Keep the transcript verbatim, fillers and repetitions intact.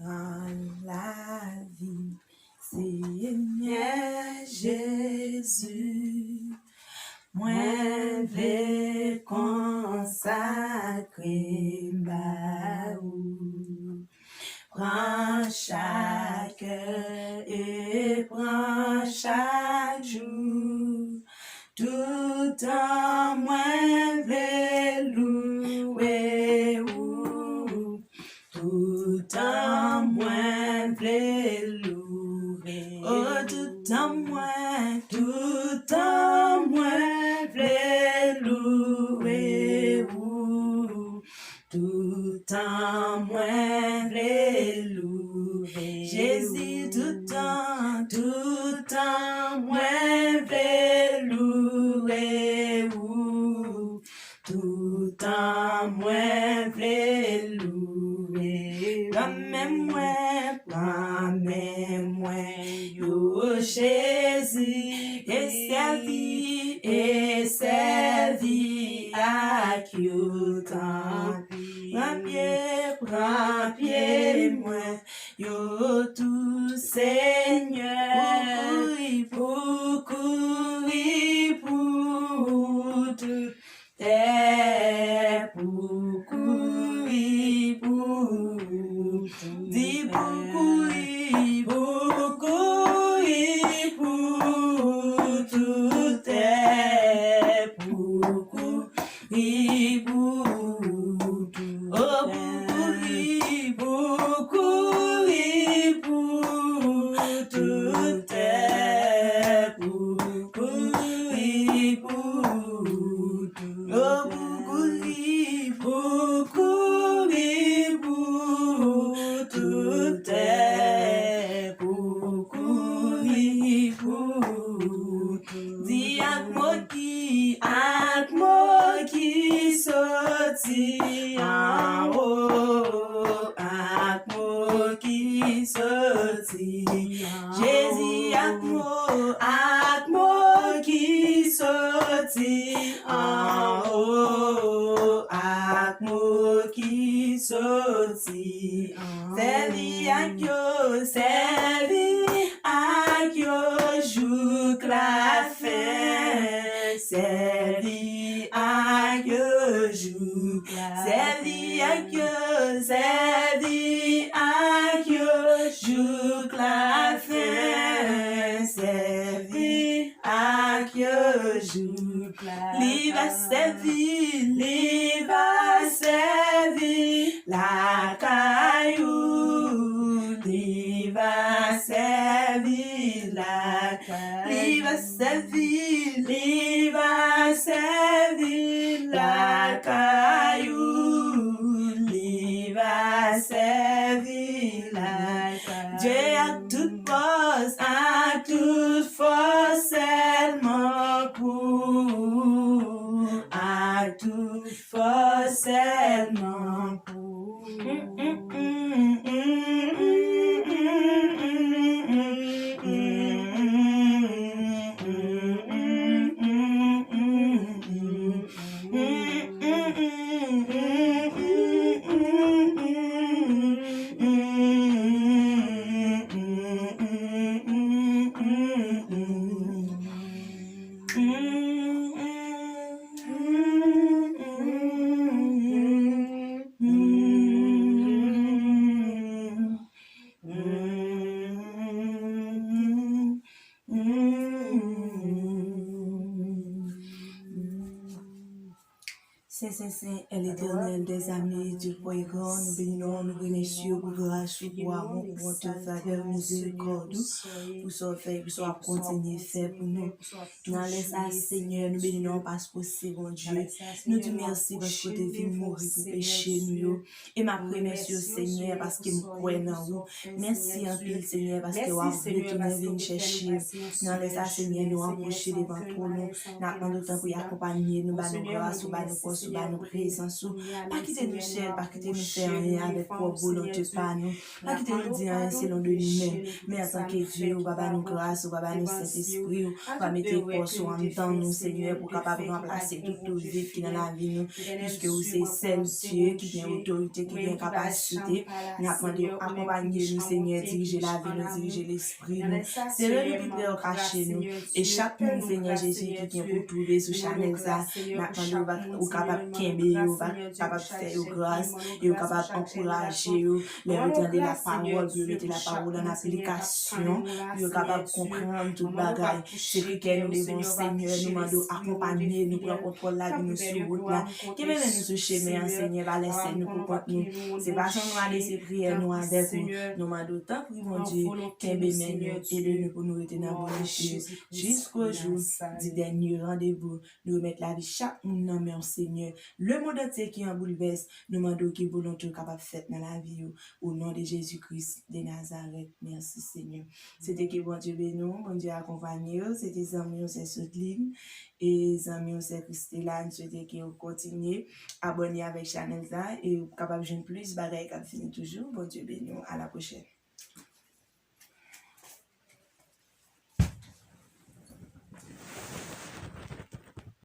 Nan lavi, Senyè Jezi, mwen vle konsakre m ba ou. Pran chak è e pran chak jou. Tout tan mwen vle louwe ou. Tout tan mwen vle louwe. O, tout tan mwen, tout tan mwen vle louwe ou. Tout tan mwen vle louwe. Jezi, tout tan, tout tan mwen vle louwe ou. Tout tan mwen vle louwe. Pran men mwen, pran men mwen, yo Jezi, e sèvi, e sèvi ak yo tanpri. Pran pye, pran pye mwen, yo tou Senyè. Pou kouri, pou kouri, pou tout tè, pou kouri, pou di pou kouri, pou kouri, pou tout tè, pou kouri, pou tout, o, pou kouri, pou kouri, pou tout tè, pou kouri, pou tout, o, pou kouri, pou kouri, pou tout tè, pou kouri, pou tout. Di ak mo ki, ak mo ki soti anwo, ak mo ki soti. Jezi, ak mo, ak mo ki soti anwo, ak mo ki soti. Sèvi ak yo, sèvi ak yo jouk lafen. Sèvi ak yo jouk, sèvi ak yo, sèvi ak yo jouk lafen. Sèvi ak yo jouk lafen. Li va sèvi, li va sèvi lakay ou. Li va sèvi lakay. Li va sèvi, li va sèvi lakay ou. Li va sèvi lakay. Dye ak tout fòs, ak tout fòs sèlman pou ou. Ak tout fòs sèlman pou ou. Sen, sen, sen, è Letènèl dèzame, Dye fò e gran, nou beni non, nou remèsye w pou gras ou, pou amou, pou bonte w, favè w, mizerikòd ou, pou sa w fè, pou sa w ap kontinye fè pou nou. Nan lè sa, Senyè, nou beni non w paske w se Bondye. Nou di w mèsi paske w te vin mouri pou peche nou yo. E m ap remèsye w, Senyè, paske m kwè nan ou. Mèsi anpil, Senyè, paske w ap retounen vin chèche m. Nan lè sa, Senyè, nou apwoche devan twòn ou. N ap mande w tanpri akonpanye nou, ba nou gras ou, ba nou fòs ou. ba nou prezans ou. Pa kite nou sèl, pa kite nou fè anyen avèk pwòp volonte pa nou. Pa kite nou di anyen selon de nou menm. Men antanke Dye, ou pa ba nou gras, ou pa ba nou Sentespri, ou pa mete fòs ou anndan nou, Senyè, pou kapab ranplase tout tou vid ki nan lavi nou. Piske ou se sèl Dye ki gen otorite, ki gen kapasite. N ap mande w akonpanye nou, Senyè, dirije lavi nou, dirije lespri nou. Sere nou pi pre, ou kache nou. E chak moun, Senyè Jezi, ki gen pou twouve sou chanèl sa, n ap mande w, ou kapab kenbe yo, ou kapab fè yo gras, e ou kapab ankouraje yo. Lè yo tande lapawòl, pou yo mete lapawòl an aplikasyon, pou yo kapab konprann tout bagay. Sekre kè nou devan w, Senyè, nou mande w akonpanye nou, pran kontwòl lavi nou sou wout la. Kenbe men nou sou chemen an, Senyè, pa lese nou pou kont nou. Se pa san nou ale, se priyè nou avèk ou. Nou mande w, tanpri, Bondye, kenbe men nou, ede nou pou nou rete nan volonte w jisko jou di dènye randevou. Nou remèt lavi chak moun nan men w, Senyè. Lemonn antye ki an boulvès, nou mande w ke volonte w kapab fèt nan lavi yo. O non de Jezi Kris de Nazarèt. Mèsi, Senyè. Swete ke Bondye beni w, Bondye akonpanye w. Se te zanmi w, sè Sotlin, e zanmi w, sè Kristela. M swete ke w kontinye abòne avèk chanèl sa e w kapab jwenn plis bagay k ap vini toujou. Bondye beni w. A la pwochèn.